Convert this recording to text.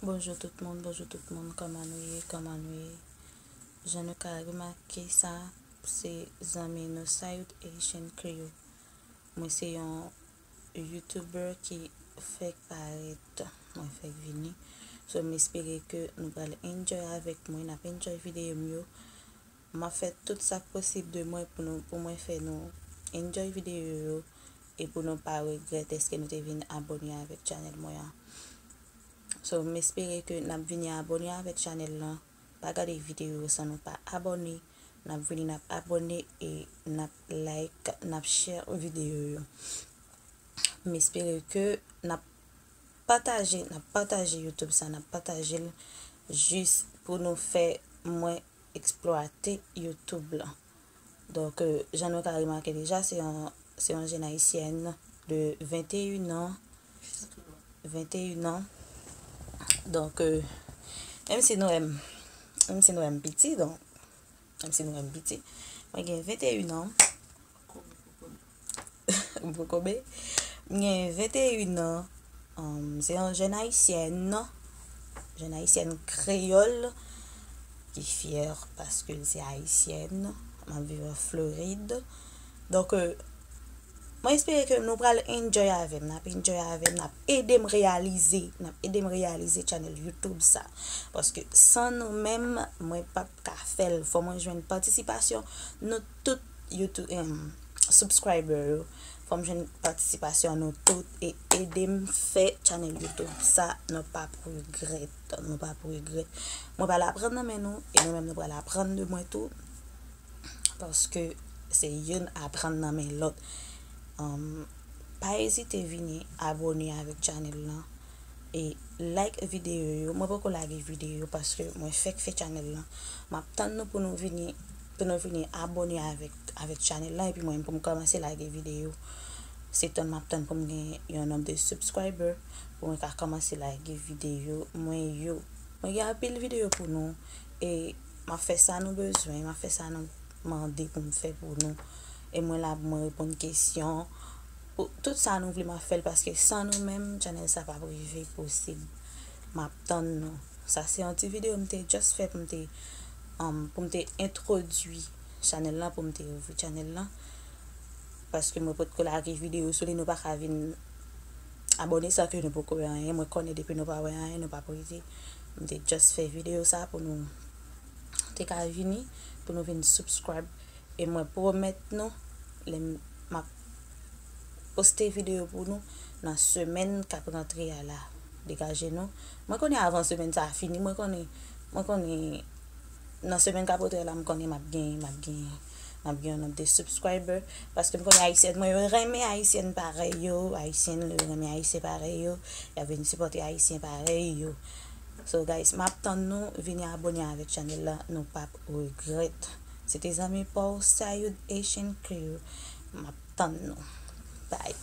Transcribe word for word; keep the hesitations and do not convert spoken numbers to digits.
Bonjou tout moun, bonjou tout moun, kòman nou ye, kòman nou ye? Jan nou ka remake sa, se zanmi nou Sayud Haitian Creole. Mwen se yon YouTuber ki fèk parèt, mwen fèk vini. So, m espere ke nou pral enjoy avèk mwen, n ap enjoy videyo m yo. M ap fè tout sa k posib de mwen pou nou, pou mwen fè nou enjoy videyo yo e pou nou pa regrèt èske nou te vin abòne avèk channel mwen an. So, m espere ke n ap vini abòne avèk channel lan. Pa gade videyo yo san nou pa abòne. N ap vini, n ap abòne e n ap like, n ap share videyo yo. M espere ke n ap pataje, n ap pataje YouTube sa, n ap pataje l jis pou nou fè mwen eksplwate YouTube lan. Donk, euh, jan nou ka remake deja, se yon, se yon jèn ayisyèn de venteyen an. Venteyen an. Donk, euh, menm si nou wè m, menm si nou wè m piti, donk, menm si nou wè m piti, mwen gen venteyen an. M kokobe. M gen venteyen an. Um, se yon jèn ayisyèn, jèn ayisyèn kreyòl ki fyè paske l se ayisyèn. M ap viv an Florid. Donk, euh, mwen espere ke nou pral enjoy avè m, n ap enjoy avè m, n ap ede m reyalize, n ap ede m reyalize channel YouTube sa. Paske san nou menm, mwen p ap ka fè l. Fò mwen jwenn patisipasyon nou tout YouTube, em, subscriber yo. Fò m jwenn patisipasyon nou tout e ede m fè channel YouTube sa, nou p ap regrèt, nou p ap regrèt. Mwen pral aprann nan men nou e nou menm nou pral aprann de mwen tou. Paske se youn aprann nan men lòt. Um, pa ezite vini abòne avèk channel lan e like videyo yo. Mwen poko lage videyo paske mwen fèk fè channel lan. M ap tann nou pou nou vini, pou nou vini abòne avèk, avèk channel lan epi mwen pou m kòmanse lage videyo. Se tann m ap tann pou m gen yon nonb de subscriber pou mwen ka kòmanse lage videyo mwen yo. Mwen gen anpil videyo pou nou e m ap fè sa nou bezwen, m ap fè sa nou mande pou m fè pou nou. E mwen la pou mwen reponn kesyon. Pou tout sa nou vle m ap fè l paske san nou menm, channel sa p ap rive posib. M ap tann nou. Sa se yon ti videyo m te just fè pou m te, um, pou m te entwodui channel lan, pou m te ouvri channel lan. Paske mwen potko lage videyo sou li, nou pa ka vin abòne san ke nou poko wè anyen. Mwen konnen depi nou pa wè anyen, nou p ap rete. M te just fè videyo sa pou nou te ka vini, pou nou vin subscribe. E mwen pwomèt nou, lè m ap poste videyo pou nou nan semèn k ap rantre a la. Degaje nou. Mwen konnen avan semèn sa a fini, mwen konnen, mwen konnen nan semèn k ap rantre a la, m konnen m ap gen, m ap gen, m ap gen yon nonb de subscriber. Paske m konnen ayisyèn mwen yo renmen ayisyèn parèy yo, ayisyen yo renmen ayisyen parèy yo, y ap vin sipòte ayisyen parèy yo. So guys, m ap tann nou, vini abòne avèk channel la, nou p ap regrèt. Se te zanmi pa w Sayud Haitian Creole. M ap tann nou. Bye.